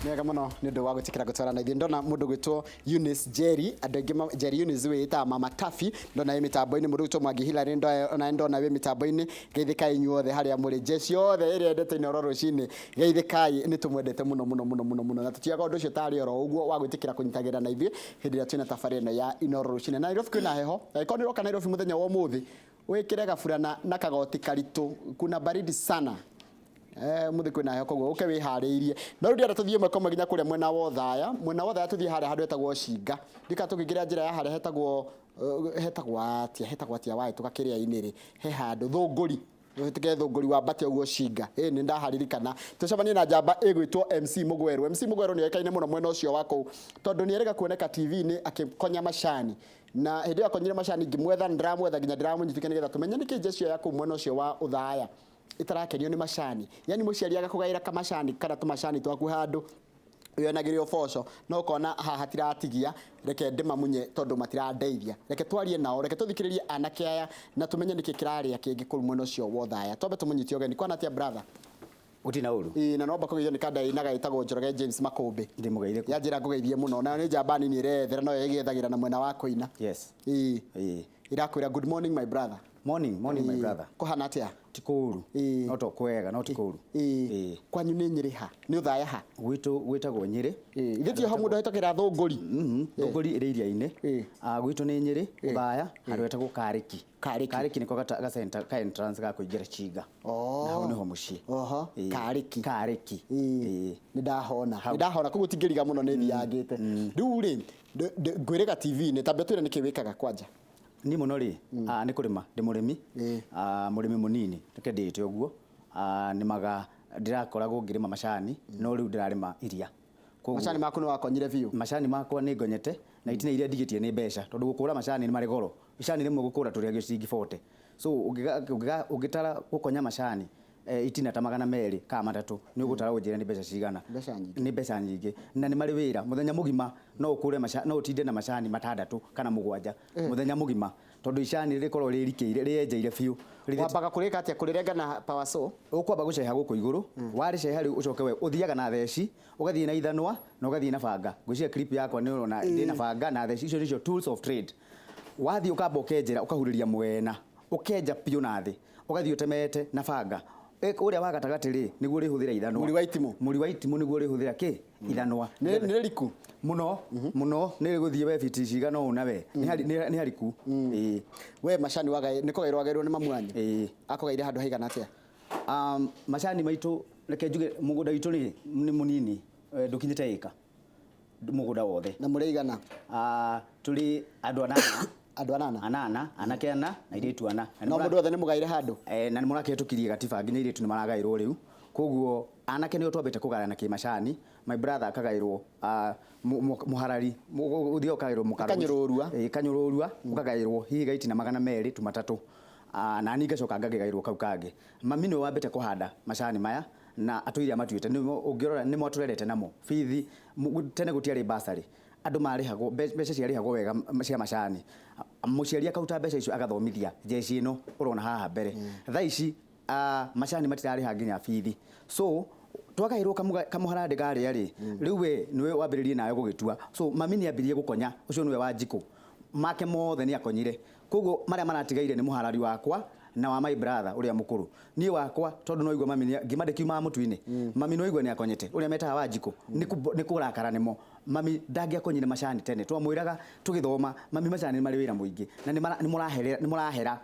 Nĩ wega mũno nĩ ũndũ wa gwĩtĩkĩra gũtwarana ithuĩ. Ndona mũndũ gwĩtwo Eunice Jerry, andũ aingĩ Jerry Eunice wĩĩtaga Mama Taffy, ndona wĩ mĩtambo-inĩ. Mũndũ gwĩtwo Mwangi Hillary, onawe ndona wĩ mĩtambo-inĩ. Geithĩkai inyuothe harĩa mũrĩ, jeshi yothe ĩrĩa endete Inooro rũcinĩ, geithĩkai, nĩ tũmwendete mũno mũno mũno mũno mũno, na tũtiaga ũndũ ũcio tarĩ oro ũguo wa gwĩtĩkĩra kũnyitagĩrĩra na ithuĩ hĩndĩ ĩrĩa twĩna tabarĩra ĩno ya Inooro rũcinĩ. Na Nairobi kwĩna heho, angĩkorwo nĩ ũroka Nairobi mũthenya wa ũmũthĩ, wĩkĩre gaburana na kagoti karitũ, kuna baridi sana. Mũthĩ kwĩna heho, koguo ũke wĩharĩirie. No rĩu ndĩrenda tũthiĩ ĩmwe kwa ĩmwe nginya kũrĩa mwena wa Othaya. Mwena wa Othaya tũthiĩ harĩa handũ hetagwo Cinga. Ndika tũkĩingĩra njĩra ya harĩa hetagwo hetagwo atĩa, hetagwo atĩa wahĩtũka kĩrĩa-inĩ rĩ, he handũ Thũngũri. Ũhĩtũke Thũngũri wambate ũguo Cinga. Ĩ nĩ ndaharirikana. Tũcemanie na njamba ĩgwĩtwo MC Mũgwerũ. MC Mũgwerũ nĩ oĩkaine mũno mwena ũcio wa kũu tondũ nĩ erĩga kuoneka TV-inĩ akĩkonya macani. Na hĩndĩ ĩyo akonyire macani ngĩmwetha, nĩ ndĩramwetha nginya ndĩramũnyitĩte nĩgetha tũmenye nĩkĩ jeshi ĩyo ya kũu mwena ũcio wa Othaya ĩtarakenio nĩ macani. Yani mũciari agakũgaĩra kamacani kana tũmacani twaku handũ wĩonagĩre ũboco, no ũkona haha hatiratigia, reke ndĩmamunye tondũ matirandeithia. Reke twarie nao, reke tũthikĩrĩrie anake aya na tũmenye nĩkĩ kĩrarĩa kĩngĩ kũu mwena ũcio wa Othaya. Twambe tũmũnyite ũgeni. Kwana atĩa, brother? Gũtirĩ na ũru. Ĩĩ, na nomba kũgeithio nĩ kanda ĩinaga ĩtagwo Njoroge James Makũmbĩ. Ndĩmũgeithĩku. Yanjĩra ngũgeithie mũno. Nayo nĩ njamba nini ĩreyethera no ĩgĩethagĩra na mwena wa kũina. Yes. Ĩĩ. Ĩĩ. Ĩrakwĩra good morning, my brother. Morning, morning, my Ĩĩ. brother. Kũhana atĩa? Ti kũũru. Ĩĩ. No to kwega, no ti kũũru. Ĩĩ. Ĩĩ. Kwanyu nĩ Nyĩrĩ ha? Nĩ Othaya ha? Gwitũ gwĩtagwo Nyĩrĩ. Ĩĩ. Ithe ti ho mũndũ ahĩtũkĩra Thũngũri? Thũngũri ĩrĩ iria-inĩ. Ĩĩ. Ah, gwitũ nĩ Nyĩrĩ, Othaya, handũ hetagwo Karĩki. Karĩki. Karĩki nĩko gacenta ka entrance ga kũingĩra Chinga. Oh. Na hau nĩho mũciĩ. Oho. Ĩĩ. Karĩki. Karĩki. Ĩĩ. Ĩĩ. Nĩ ndahona. Nĩ ndahona koguo tingĩriga mũno nĩ thiangĩte. Rĩu rĩ, ngwĩrĩga TV-inĩ, tambe twĩre nĩkĩ wĩkaga kwanja. Niĩ mũno rĩ, nĩ kũrĩma, ndĩ mũrĩmi, mũrĩmi mũnini, reke ndĩĩte ũguo. Nĩmaga, ndĩrakoragwo ngĩrĩma macani, no rĩu ndĩrarĩma iria. Koguo Macani maku nĩ wakonyire biũ? Macani makwa nĩ ngonyete, na itina iria ndigĩtie nĩ mbeca, tondũ gũkũra macani nĩ marĩ goro. Icani rĩmwe gũkũra tũrĩagio ciringi 40. So ũngĩtara gũkonya macani itina ta 200 kana 300, nĩ ũgũtara ũnjĩre nĩ mbeca cigana. Mbeca nyingĩ. Nĩ mbeca nyingĩ. Na nĩ marĩ wĩra, mũthenya mũgima no ũkũre macani, no ũtinde na macani 6 kana 7 mũthenya mũgima, tondũ icani rĩkoragwo rĩrikĩire, rĩenjeire biũ. Wambaga kũrĩka atĩa? Kũrĩrenga na power saw? Ũkwamba gũceha gũkũ igũrũ, warĩceha rĩu ũcoke we ũthiaga na theci, ũgathiĩ na ithanwa na ũgathiĩ na banga. Ngwĩciria clip yakwa nĩ ũrona ndĩna banga na theci, icio nĩcio tools of trade. Wathiĩ ũkamba ũkenjera, ũkahurĩria mwena, ũkenja biũ na thĩ, ũgathiĩ ũtemete na banga. Ũrĩa wa gatagatĩ rĩ, nĩguo ũrĩhũthĩra ithanwa. Mũri wa itimũ. Mũri wa itimũ nĩguo ũrĩhũthĩra kĩ? Ithanwa. Nĩ rĩriku? Mũno, mũno, nĩ rĩgũthiĩ we biti cigana ũna we. Nĩ hariku. Ĩĩ. We macani nĩ kũgaĩrwo wagaĩrwo nĩ mamu wanyu? Ĩĩ. Akũgaĩire handũ haigana atĩa? Macani maitũ, reke njuge mũgũnda witũ rĩ, nĩ mũnini, ndũkinyĩte ĩka mũgũnda wothe. Na mũrĩ aigana? Tũrĩ andũ anana. Andũ anana? Anana, anake ana na airĩtu ana. No mũndũ wothe nĩ mũgaĩre handũ? Na nĩ mũrakĩhĩtũkirie gatiba nginya airĩtu nĩ maragaĩrwo rĩu. Koguo anake nĩo twambĩte kũgayana kĩmacani, my brother akagaĩrwo mũharari, ũthiaga ũkagaĩrwo mũkaro. Kanyũrũrua. Ĩĩ, kanyũrũrua, ũkagaĩrwo hihi gaitina 200 tu 3. Na niĩ ngacoka ngakĩgaĩrwo kau kangĩ. Mami nĩwe wambĩte kũhanda macani maya na atũire amatuĩte, ũngĩrora nĩmo atũrerete namo. Bithi, tene gũtiarĩ bursary, andũ marĩhagwo, mbeca ciarĩhagwo wega cia macani. Mũciari akaruta mbeca icio agathomithia jeshi ĩno ũrona haha mbere. Thaa ici macani matirarĩha nginya bithi. So twagaĩrwo kamũharandĩ karĩa rĩ, rĩu we nĩwe wambĩrĩrie nawe gũgĩtua. So mami nĩ ambirie gũkonya, ũcio nĩwe Wanjikũ. Make mothe nĩ akonyire. Koguo marĩa maratigaire nĩ mũharari wakwa na wa my brother ũrĩa mũkũrũ. Niĩ wakwa tondũ no igua mami nĩ, ngima ndĩkiumaga mũtu-inĩ. Mami no igua nĩ akonyete, ũrĩa metaga Wanjikũ, nĩ kũrakara nĩmo. Mami ndangĩakonyire macani tene. Twamwĩraga tũgĩthoma, mami macani nĩ marĩ wĩra mũingĩ na nĩ mũrahera.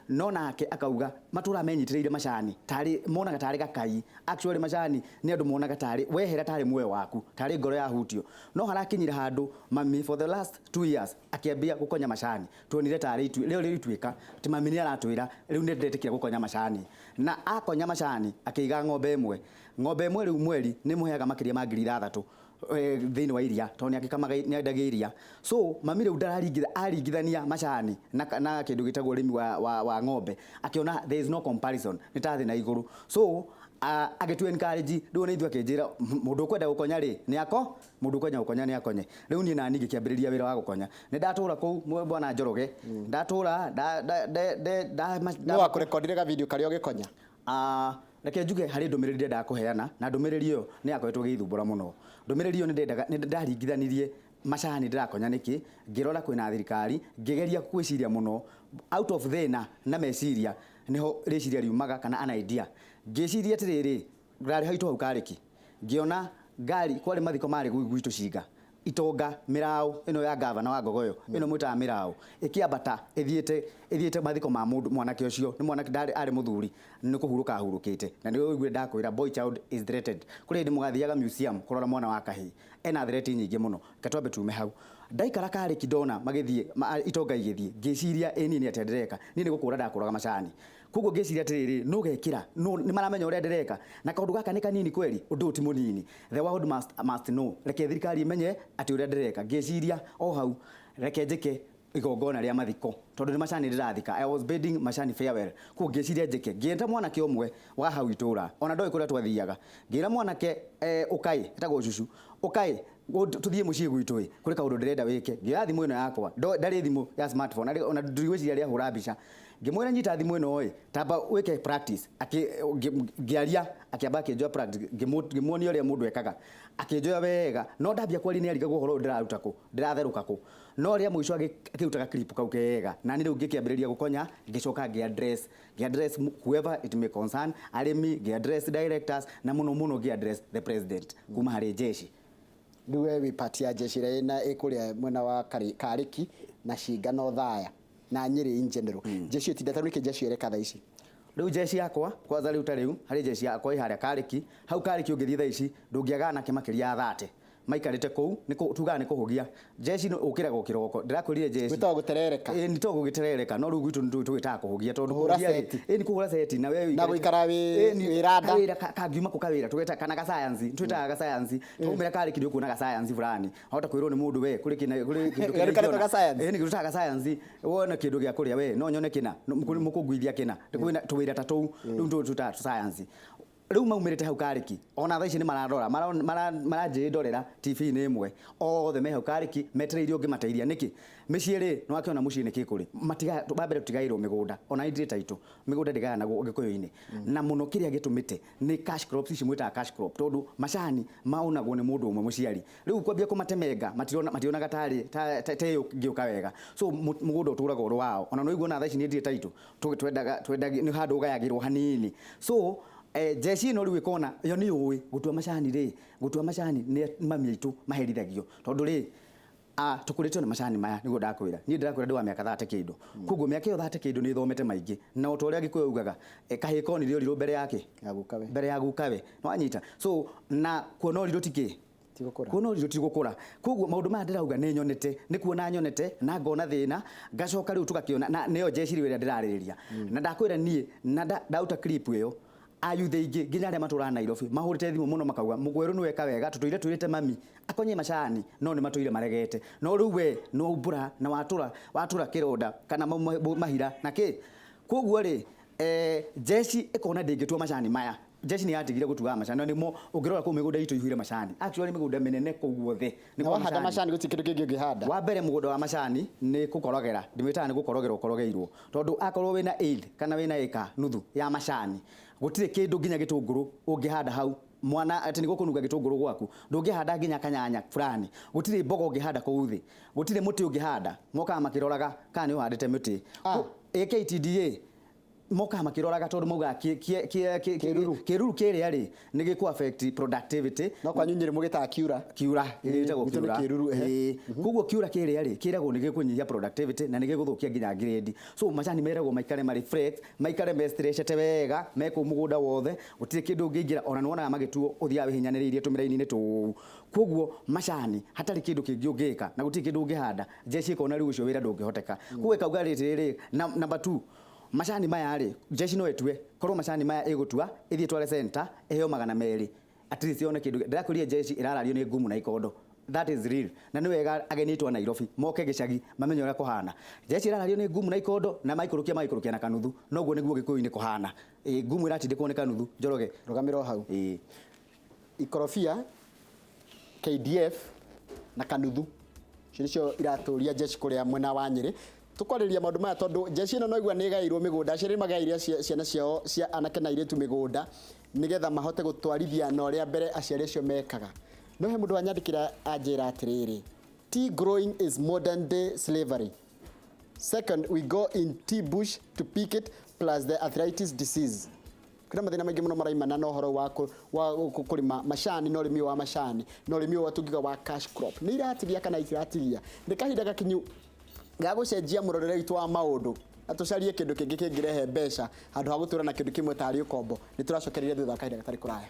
No nake akauga matũraga menyitĩrĩire macani tarĩ monaga tarĩ gakai. Actually macani nĩ andũ monaga tarĩ wehera tarĩ muoyo waku, tarĩ ngoro yahutio. No harakinyire handũ mami for the last 2 years akĩambia gũkonya macani. Tuonire tarĩ rĩo rĩ ituĩka atĩ mami nĩ aratwĩra rĩu nĩ ndetĩkĩra gũkonya macani. Na akonya macani akĩiga ng'ombe ĩmwe. Ng'ombe ĩmwe rĩu mweri nĩ ĩmũheaga makĩria ma 6,000 thĩinĩ wa iria tondũ nĩ agĩkamaga, nĩ endagia iria. So mami rĩu aringithania macani na kĩndũ gĩtagwo ũrĩmi wa ng'ombe akĩona there is no comparison, nĩ ta thĩ na igũrũ. So agĩtu encourage rĩu ona ithuĩ akĩnjĩra mũndũ ũkwenda gũkonya rĩ nĩ ako, mũndũ ũkwenda gũkonya nĩ akonye. Rĩu niĩ nani ngĩkĩambĩrĩria wĩra wa gũkonya. Nĩ ndatũra kũu bwana Njoroge, ndatũra Nũ wakũrekondire ga video karĩa ũgĩkonya? Reke njuge harĩ ndũmĩrĩri ndendaga kũheana, na ndũmĩrĩri ĩyo nĩ yakoretwo ĩgĩthumbũra mũno. Ndũmĩrĩri ĩyo nĩ ndaringithanirie macani ndĩrakonya nĩkĩ, ngĩrora kwĩna thirikari, ngĩgeria gwĩciria mũno out of thĩna na meciria nĩho rĩciria riumaga kana an idea. Ngĩciria atĩrĩrĩ, ndarĩ haitũ hau Karĩki, ngĩona ngari kwarĩ mathiko marĩ gwitũ Cinga, itonga mĩraũ ĩno ya gavana wa Ngogoyo ĩno mwĩtaga mĩraũ ĩkĩambata ĩthiĩte mathiko ma mũndũ mwanake ũcio nĩ mwanake ndarĩ arĩ mũthuri nĩ kũhurũka ahurũkĩte. Na nĩ ũiguire ndakwĩra boy child is threatened. Kũrĩ hĩndĩ mũgathiaga museum kũrora mwana wa kahĩĩ ena threat nyingĩ mũno. Reke twambe tume hau. Ndaikara Karĩki ndona magĩthiĩ itonga igĩthiĩ, ngĩciria ĩ niĩ nĩ atĩa ndĩreka, niĩ nĩ gũkũra ndakũraga macani. Koguo ngĩciria atĩrĩrĩ, nũ gekĩra, nĩ maramenya ũrĩa ndĩreka, na kaũndũ gaka nĩ kanini kweri, ũndũ ũyũ ti mũnini. The world must know. Reke thirikari ĩmenye atĩ ũrĩa ndĩreka. Ngĩciria o hau, reke njĩke igongona rĩa mathiko, tondũ nĩ macani ndĩrathika. I was bidding macani farewell. Koguo ngĩciria njĩke, ngĩeta mwanake ũmwe wa hau itũra, ona ndoĩ kũrĩa twathiaga. Ngĩra mwanake, ũkai, etagwo Cucu, ũkai tuthiĩ mũciĩ gwitũ ĩ, kũrĩ kaũndũ ndĩrenda wĩke. Ngĩoya thimũ ĩno yakwa, ndarĩ thimũ ya smartphone, ona ndigwĩciria rĩahũra mbica. Ngĩmwĩra nyita thimũ ĩno ĩ, tamba wĩke practice. Ngĩaria, akĩamba akĩnjoya practice, ngĩmuonia ũrĩa mũndũ ekaga. Akĩnjoya wega, no ndambia kwaria nĩ arigagwo ũhoro ũyũ ndĩraruta kũ, ndĩratherũka kũ. No rĩa mũico akĩruta ga clip kau kega, na niĩ rĩu ngĩkĩambĩrĩria gũkonya, ngĩcoka ngĩ-address whoever it may concern, arĩmi, ngĩ-address directors, na mũno mũno ngĩ-address the president kuma harĩ jeshi. Rĩu we wĩ part ya jeshi ĩrĩa ĩna ĩkũrĩa mwena wa Karĩki na Cinga na Othaya na Nyĩrĩ in general. Jeshi ĩtindĩte nĩkĩ jeshi ĩreka thaa ici? Rĩu jeshi yakwa kwanza rĩu ta rĩu harĩ jeshi yakwa ĩ harĩa Karĩki, hau Karĩki ũngĩthiĩ thaa ici ndũngĩaga anake makĩria ya 30 maikarĩte kũu, tugaga nĩ kũhũgia. Jeshi nĩ ũkĩraga o kĩroko, ndĩrakwĩrire jeshi. Gwĩtagwo gũterereka. Ĩ, nĩ to gũgĩterereka, no rĩu gwitũ nĩ tũgĩtaga kũhũgia, tondũ Kũhũra kũhũgia rĩ, seti. ĩ, nĩ kũhũra seti, na we Na ũikarĩte. gũikara Ĩ, nĩ wĩ randa. Kawĩra kangiuma kũ kawĩra, tũgeta kana ga science, twĩtaga ga science. Twaumĩra Karĩki nĩ ũkuona ga science fulani. Wahota kwĩrwo nĩ mũndũ we, kũrĩ kĩna, kũrĩ kĩndũ kĩrĩa Karĩ ingĩona. ga science. Ĩ, nĩ tũĩtaga ga science, wone kĩndũ gĩa kũrĩa we, no nyone kĩna, mũkũnguithia kĩna. Kwĩna tũwĩra ta tũu, rĩu tũĩtaga tũ science. Rĩu maumĩrĩte hau Karĩki, ona thaa ici nĩ mararora, maranjĩndorera TV-inĩ ĩmwe, othe me hau Karĩki, metereire ũngĩmateithia. Nĩkĩ? Mĩciĩ rĩ, nĩ wakĩona mũciĩ nĩ kĩ kũrĩ. Matiga, wa mbere tũtigaĩrwo mĩgũnda, ona niĩ ndirĩ taitũ, mĩgũnda ndĩgayanagwo Gĩkũyũ-inĩ. Na mũno kĩrĩa gĩtũmĩte nĩ cash crops ici mwĩtaga cash crop, tondũ macani maunagwo nĩ mũndũ ũmwe mũciari. Rĩu kwambia kũmatemenga, mationaga ta ĩyo ĩngĩũka wega. So mũgũnda ũtũraga ũrĩ wao. Ona no ũigue ona thaa ici niĩ ndirĩ taitũ, twendaga, nĩ handũ ũgayagĩrwo hanini. So jeshi ĩno rĩu ĩkona yo nĩ yũĩ gũtua macani rĩ, gũtua macani nĩ mami aitũ maherithagio, tondũ rĩ, tũkũrĩtio nĩ macani maya, nĩguo ndakwĩra. Niĩ ndĩrakwĩra ndĩ wa mĩaka 30 kĩndũ. Koguo mĩaka ĩyo 30 kĩndũ nĩ thomete maingĩ. Na o ta ũrĩa Gĩkũyũ augaga, kahĩĩ konire ũrirũ mbere yake. Ya gukawe. Mbere ya gukawe. Nĩwanyita? So, na kuona ũrirũ ti kĩ? Ti gũkũra. Kuona ũrirũ ti gũkũra. Koguo maũndũ maya ndĩrauga nĩ nyonete, nĩ kuona nyonete, na ngona thĩna, ngacoka rĩu tũgakĩona, na nĩyo jeshi rĩu ĩrĩa ndĩrarĩrĩria. Na ndakwĩra niĩ, na ndauta clip ĩyo, ayuthi aingĩ nginya arĩa matũraga Nairobi mahũrĩte thimũ mũno makauga mũgwerũ nĩ weka wega, tũtũire twĩrĩte mami akonye macani, no nĩ matũire maregete. No rĩu we nĩ waumbũra na watũra kĩronda kana mahira na kĩ. Koguo rĩ, jeshi ĩkona ndĩngĩtua macani maya. Jeshi nĩ yatigire gũtuaga macani, na nĩmo ũngĩrora kũu mĩgũnda itũ ĩihũire macani. Actually mĩgũnda mĩnene kũu guothe nĩ Na kwa wahanda macani. macani gũtirĩ kĩndũ kĩngĩ ũngĩhanda. Wa mbere mũgũnda wa macani nĩ kũkorogera, ndĩmwĩtaga nĩ gũkorogera ũkorogeirwo, tondũ akorwo wĩna eighth kana wĩna ĩka nuthu ya macani, gũtirĩ kĩndũ nginya gĩtũngũrũ ũngĩhanda hau. Mwana atĩ nĩ gũkũnunga gĩtũngũrũ gwaku, ndũngĩhanda nginya kanyanya fulani, gũtirĩ mboga ũngĩhanda kũu thĩ, gũtirĩ mũtĩ ũngĩhanda. Mokaga makĩroraga kana nĩ ũhandĩte mĩtĩ. AKTDA mokaga makĩroraga tondũ maugaga Kĩruru. kĩruru kĩrĩa rĩ nĩ gĩkũ affect productivity. No kwanyu Nyĩrĩ mũgĩtaga kiura. Kiura, gĩtagwo Gwitũ nĩ kiura. kĩruru, ehe. Koguo kiura kĩrĩa rĩ kĩragwo nĩ gĩkũnyihia productivity na nĩ gĩgũthũkia nginya grade. So macani meragwo maikare marĩ fresh, maikare me stretchete wega, me kũu mũgũnda wothe, gũtirĩ kĩndũ ũngĩingĩra. Ona nĩwonaga magĩtuo ũthiaga wĩhinyanĩrĩirie tũmĩraini-inĩ tũu. Koguo macani hatarĩ kĩndũ kĩngĩ ũngĩka na gũtirĩ kĩndũ ũngĩhanda, jeshi ĩkona rĩu ũcio wĩra ndũngĩhoteka. Koguo ĩkauga rĩrĩ, number 2, macani maya rĩ, jeshi no ĩtue, korwo macani maya ĩgũtua, ĩthiĩ ĩtware center, ĩheo magana merĩ. At least yone kĩndũ. Ndĩrakwĩrire jeshi ĩrarario nĩ ngumu na ikondo. That is real. Na nĩ wega ageni aitũ a Nairobi moke gĩcagi mamenye ũrĩa kũhana. Jeshi ĩrarario nĩ ngumu na ikondo na maikũrũkia maikũrũkia na kanuthu. Noguo nĩguo Gĩkũyũ-inĩ kũhana. Ngumu ĩratindĩkwo nĩ kanuthu, Njoroge. Rũgamĩra o hau. Ikorobia, KDF na kanuthu. Icio nĩcio iratũria jeshi kũrĩa mwena wa Nyĩrĩ. Tũkwarĩrĩria maũndũ maya tondũ jeshi ĩno noigua nĩ ĩgaĩirwo mĩgũnda. Aciari magaĩire ciana ciao cia anake na airĩtu mĩgũnda nĩgetha mahote gũtwarithia na ũrĩa mbere aciari acio mekaga. No he mũndũ wanyandĩkĩra anjĩra atĩrĩrĩ, "Tea growing is modern day slavery. Second, we go in tea bush to pick it, plus the arthritis disease." Kwĩna mathĩna maingĩ mũno maraimana na ũhoro wa kũrĩma macani na ũrĩmi wa macani na ũrĩmi ũyũ tungiuga wa cash crop. Nĩ iratigia kana itiratigia? Nĩ kahinda gakinyu ga gũcenjia mũrorere witũ wa maũndũ na tũcarie kĩndũ kĩngĩ kĩngĩrehe mbeca handũ ha gũtũra na kĩndũ kĩmwe tarĩ ũkombo. Nĩ tũracokereria thutha wa kahinda gatarĩ kũraya.